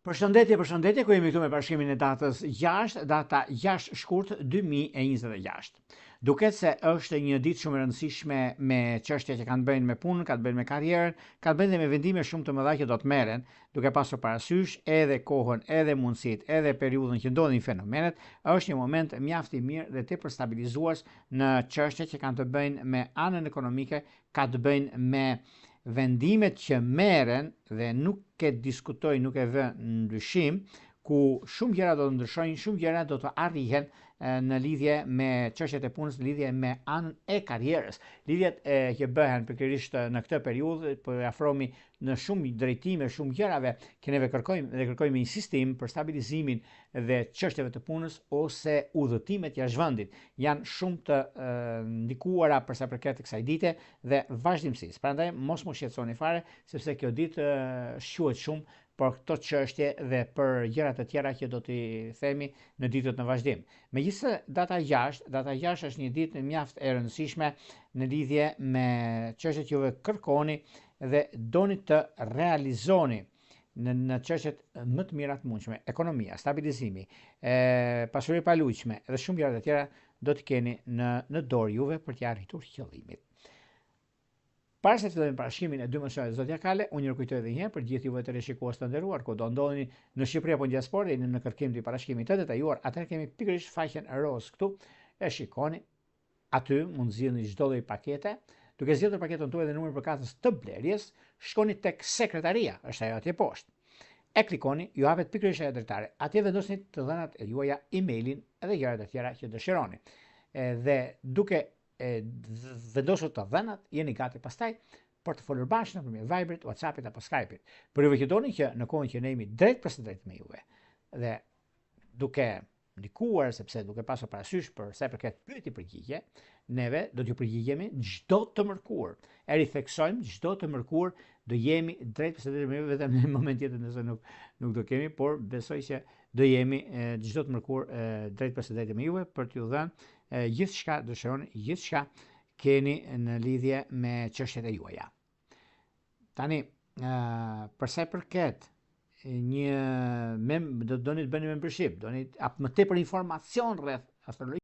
Përshëndetje, përshëndetje, ku jemi këtu me parashikimin e datës 6, data 6 shkurt 2026. Duket se është një ditë shumë e rëndësishme me çështje që kanë të bëjnë me punën, kanë të bëjnë me karrierën, kanë të bëjnë dhe me vendime shumë të mëdha që do të merren, duke pasur parasysh edhe kohën, edhe mundësitë, edhe periudhën që ndodhin fenomenet, është një moment mjaft i mirë dhe tepër stabilizues në çështje që kanë të bëjnë me anën ekonomike, ka të bëjnë me vendimet që merren dhe nuk e diskutoj, nuk e vë në dyshim, ku shumë gjëra do të ndryshojnë, shumë gjëra do të arrihen në lidhje me çështjet e punës, në lidhje me anën e karrierës. Lidhjet e, që bëhen pikërisht në këtë periudhë, po i afrohemi në shumë drejtime, shumë gjërave që neve kërkojmë dhe kërkojmë insistim për stabilizimin dhe çështjeve të punës ose udhëtimet jashtë vendit janë shumë të ndikuara për sa përket kësaj dite dhe vazhdimësisë. Prandaj mos u shqetësoni fare sepse kjo ditë shquhet shumë për këto çështje dhe për gjëra të tjera që do t'i themi në ditët në vazhdim. Megjithëse data 6, data 6 është një ditë mjaft e rëndësishme në lidhje me çështjet që juve kërkoni dhe doni të realizoni në në çështjet më të mira të mundshme, ekonomia, stabilizimi, e pasuri e paluajtshme dhe shumë gjëra të tjera do të keni në në dorë juve për t'ia arritur qëllimit. Para se të fillojmë parashikimin e dy shenjave zodiakale, unë ju kujtoj edhe një herë për gjithë juve teleshikues të nderuar, ku do ndodheni në Shqipëri apo në diasporë dhe jeni në kërkim të parashikimit të detajuar, atëherë kemi pikërisht faqen rozë këtu, e shikoni, aty mund zgjidhni çdo lloj pakete, duke zgjedhur paketën tuaj dhe numrin përkatës të blerjes, shkoni tek sekretaria, është ajo atje poshtë. E klikoni, ju hapet pikërisht ajo dritare. Atje vendosni të dhënat e juaja, emailin edhe gjërat e tjera që dëshironi. E, dhe duke e vendosur të dhënat, jeni gati pastaj për të folur bashkë nëpërmjet Viberit, WhatsAppit apo Skype-it. Për juve që doni që në kohën që ne jemi drejt për së drejti me juve dhe duke ndikuar sepse duke pasur parasysh për sa i përket pyetje përgjigje, neve do t'ju përgjigjemi çdo të mërkurë. E ritheksojmë çdo të mërkurë do jemi drejt për së drejti me juve vetëm në moment tjetër nëse nuk nuk do kemi, por besoj që do jemi çdo të mërkurë drejt për së drejti me juve për t'ju dhënë gjithçka dëshironi, gjithçka keni në lidhje me çështjet e juaja. Tani, për sa i përket një mem do të doni të bëni membership, doni ap më tepër informacion rreth astrologjisë.